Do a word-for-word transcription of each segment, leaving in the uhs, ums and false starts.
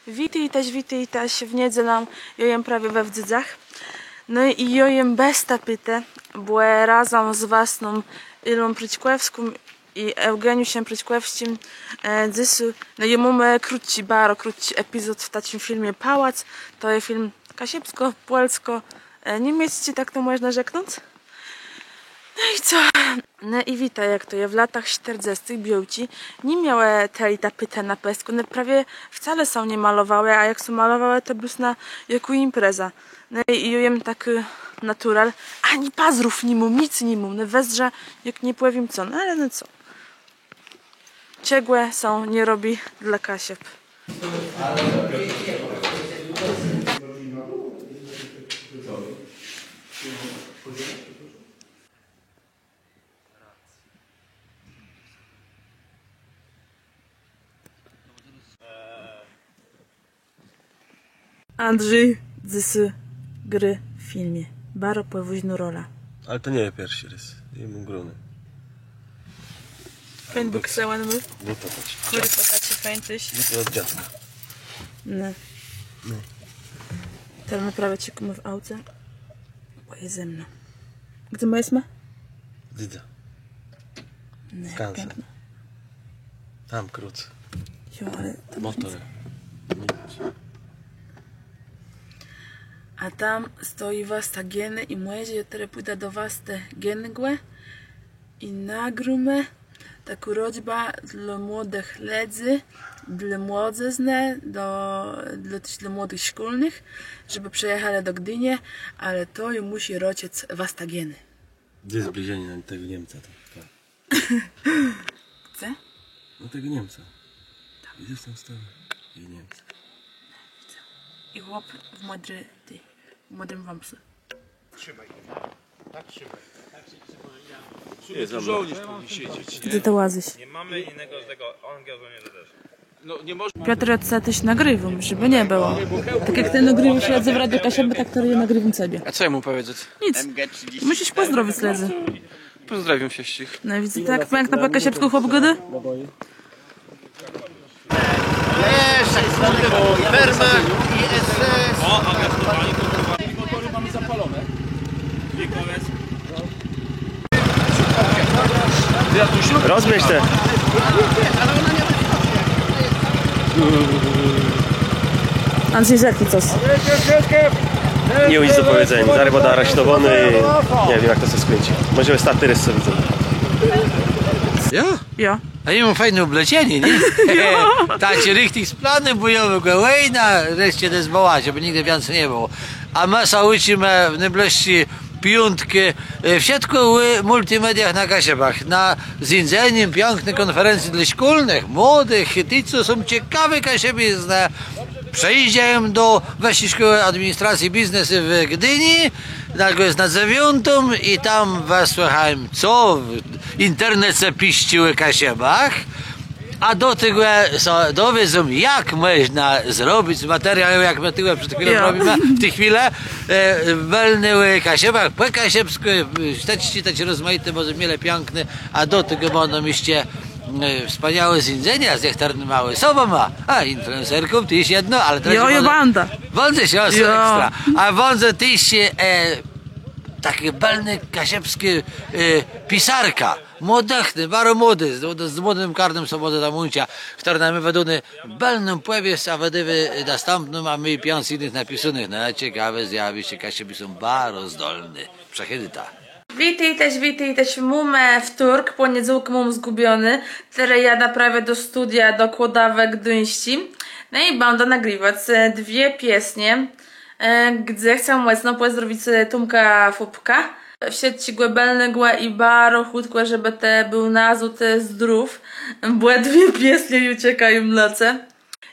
Witôjtaż, witôjtaż w niedzelã. Jô jem prawie we Wdzydzach. No i jô jem bez tapétë, bò razã z wastną Ilą Prëczkòwską i Eùgeniuszã Prëczkòwsczim, e, dzysô, no i mómë krótczi, baro krótczi epizod w taczim filmie Pałac. To je film kaszëbskò-pòlskò, e, niemiecczi, tak to mòżna rzeknąc. No i co? No i wiéta, jak to je, w latach sztërdzestëch białczi ni miałë tëli tapétë na pëskù, òne prawie wcale sã nie malowałë, a jak sã malowałë, to blós na jaką imprezã. No i jô jem tak, e, natural, ani pazurów ni móm, nick ni móm, no wëzdrzã, jak nie pòwiém co, no ale no co. Czegò sã nie robi dlô Kaszëb. Andrzej dzysô grô w filmie. Baro pòwôżnô rola. Ale to nie je pierszi rôz. Jô móm gróné. Fejn bùksë òn mô. No to patrz. Kùrtka, taczé fejn téż. No to òd dziadka. No. No. Terô më prawie czekómë w aùce, bò je zëmno. Gdze më jesmë? Dzydza. No, skansen. Piãkno. Tam krótkò. Jo, ale tam... Mòtorë. A tam stoji wasta Genë i mòże jô terô pùdã do wastë Genégò i nagrómë taką rôczbã dlô młodëch lëdzy, dlô młodzëznë, do, dlô, téż dlô młodëch szkólnëch, żebë przëjachelë do Gdinie, ale to ju mùszi rôczëc wasta Genë. Gdze je zbliżenié na tegò Niemca? To, to. Gdze? Na tegò Niemca. Tam. Widzysz tam z tyłu? I Niemca. Widzã. I chłop w mòdri, ti, w mòdrim wãpsu. Trzimôj. Tak trzimôj. Jest, tu żołnierz powinien siedzieć. Gdze të łazisz? Nie mamy innego z tego, on żołnierza też. Piotrze, jô ce téż nagriwóm, żebë nie bëło. Tak jak të nagriwôsz lëdzy w Radiu Kaszëbë, tak terô jô nagriwóm cebie. A co jô móm pòwiedzec? Nick. Mùszisz pòzdrowic lëdzy. Pozdrawiam wszystkich. No widzyta, jak piãkno pò kaszëbskù chłop gôdô. Rozmiesz të? Andrzej, rzeknij cos. Nie mam nic do powiedzenia. Zarô bãdã aresztowóny i nie wiém, jak to sã skùńczi. Mòże òstatni rôz sã widzymë. Jo? Jo. A jô móm fejné òbleczenié, nié? Jo. Taczé richtich z planu bòjowégò, wòjna, reszce téż bëła, żebë nigdë wiãcy nie bëło. A më sã ùczimë w nôblëższi piątk, e, wszëtkò ò multimediach na Kaszëbach, na zéńdzenim, piãkny kònferencji dlô szkólnëch, młodëch, tëch, co są cekawi kaszëbiznë, przëjéżdżają do Wëższi Szkòłë Administracji Biznesu w Gdini, tak je na dzewiątą i tam wësłëchają, co w internece piszczi ò Kaszëbach. A do tegò sã dowiedzą, jak mòżna zrobic materiały, jak më tegò przed chwilą robimë, w ti chwilë, e, bëlné ò Kaszëbach, pò kaszëbskù, e, sztëczczi taczé rozmajité, bò są mile piãkné, a do tegò bãdą jesz, e, wspaniałé zéńdzenia z niechtërnyma òsobama, a influencerką téż jedno, ale terô jo, jo, bãdã. Bãdzesz, jo, ekstra. A bãdze téż, e, takô bëlnô kaszëbskô, e, pisarka. Młodëchna, baro młodô, z, z młodim karnã sã bãdze tam łącza, chtërna mô wëdóné bëlną pòwiesc, a wëdôwô nastãpną, a mô piãc jinëch napisónëch. No, cekawé zjawiszcze, Kaszëbi są baro zdolny. Przëchôdôjta. Witôjtaż, witôjtaż, mómë wtórk, pòniedzôłk móm zgùbioné. Terô jadã prawie do studia, do Kłodawy Gduńsczi. No i bãdã nagriwac, e, dwie piesnie. E, gdze chcã mòcno pòzdrowic, e, Tómka Fópka. Wszëtczégò bëlnégò i baro chùtkò, żebë të béł nazôd, e, zdrów, bò dwie piesnie ju czekają dlô ce.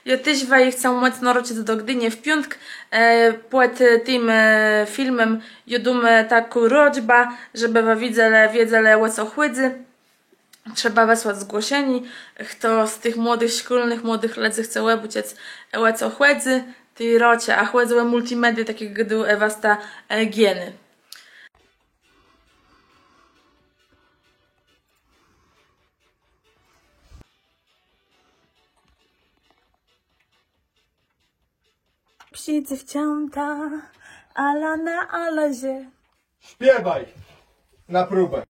Jô téż waju chcã mòcno rôczëc do Gdinie w piątk, e, pòd, e, tim, e, filmã jô dóm, e, taką rôczbã, żebë wa widzelë, wiedzelë, ò co chòdzy. Trzeba wësłac zgłoszenié. Chto z tëch młodëch szkólnëch, młodëch lëdzy chce òbôczëc, ò co chòdzy, tej rôczã, a chòdzy ò multimedie, tak jak gôdôł, e, wasta, e, Gieny. Psi dzéwczãta, Ala na Alaże. Śpiewaj na próbę.